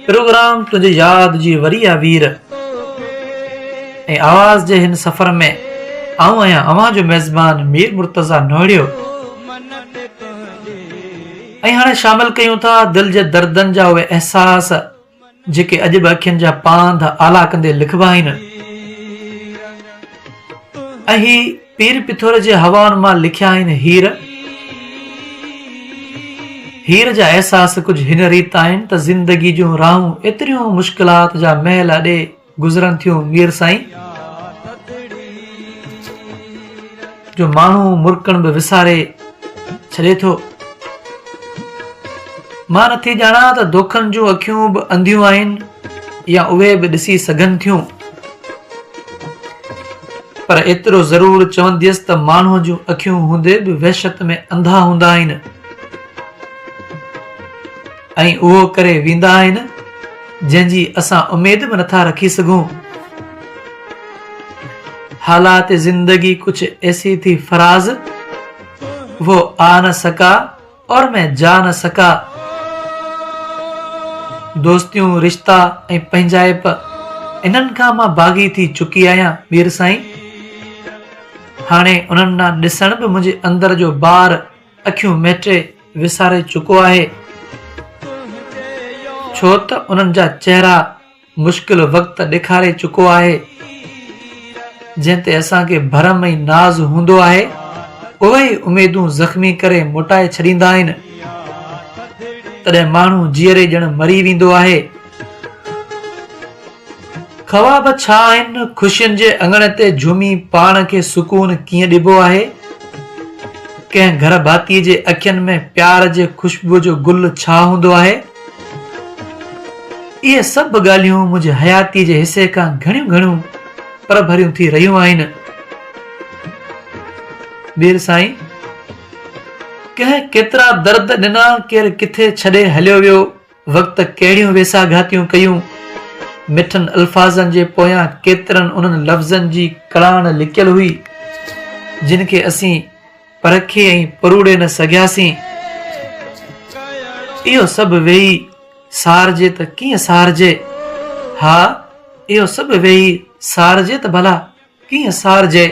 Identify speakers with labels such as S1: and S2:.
S1: Programme تنهنجي ياد جي وري آ وير ۽ آواز جي هن سفر ۾ آئون آهيان اوهان جو ميزبان مير مرتضيٰ نوهڙيو ۽ هاڻي شامل ڪيون ٿا دل جي دردن جا اهي احساس جيڪي اڄ به اکين جا پانڌ آلا ڪندي لکبا آهن ۽ هي پير پٿور جي هوائن مان لکيا آهن هير هير جا احساس ڪجهه هن ريت آهن ته زندگي جون راهون ايتريون مشڪلات جا محل اڏي گذرن ٿيون مير سائين جو ماڻهو مرڪڻ به وساري ڇڏي ٿو. مان نٿي ڄاڻان ته دوکن جون اکيون به انڌيون آهن يا اهي به ڏسي سگهن ٿيون. پر ايترو ضرور چونديس ته ماڻهوء جون اکيون هوندي به وحشت ۾ انڌا هوندا آهن ۽ اهو ڪري ويندا آهن جنهن جي اسان اميد به نٿا رکي سگهون. حالات زندگي ڪجهه ايسي ٿي فراز وو آ نه سڪا اور مين جا نه سڪا. دوستيون، رشتا ۽ پنهنجائپ انهن کان مان باغي ٿي چڪي آهيان مير سائين. هاڻي انهن ڏانهن ڏسڻ به منهنجي اندر جو بار اکيون مهٽي وساري چڪو آهي. ڇو ته انهن جا چهرا مشڪل وقت ڏيکاري چڪو آهي، جنهن تي اسان کي ڀرم ۽ ناز هوندو آهي، اهي ئي اميدون زخمي ڪري موٽائي ڇڏيندا آهن. تڏهن ماڻهو جيئري ڄڻ مري ويندو آهي. خواب ڇا آهن؟ خوشين جي اڱڻ تي جهومي پاڻ کي سڪون ڪيئن ڏبو آهي؟ ڪنهن گهر ڀاتيء جي اکين ۾ پيار جي خوشبوء جو گل ڇا هوندو آهي؟ اهي سڀ ڳالهيون منهنجي حياتيء جي حصي کان گهڻيون گهڻيون پرڀريون ٿي رهيون آهن. مير سائين! ڪنهن ڪيترا درد ڏنا، ڪير ڪٿي ڇڏي هليو ويو، وقت ڪهڙيون ويساهه گهاتيون ڪيون، مٺن الفاظن جي پويان ڪيترن انهن لفظن جي ڪڙاڻ لڪيل هئي، جن کي اسين پرکي ۽ پروڙي نه سگهياسين. اهو سڀ ويهي سارجي ته ڪيئن سارجي؟ ها، اهو سڀ ويهي سارجي ته ڀلا ڪيئن سارجي؟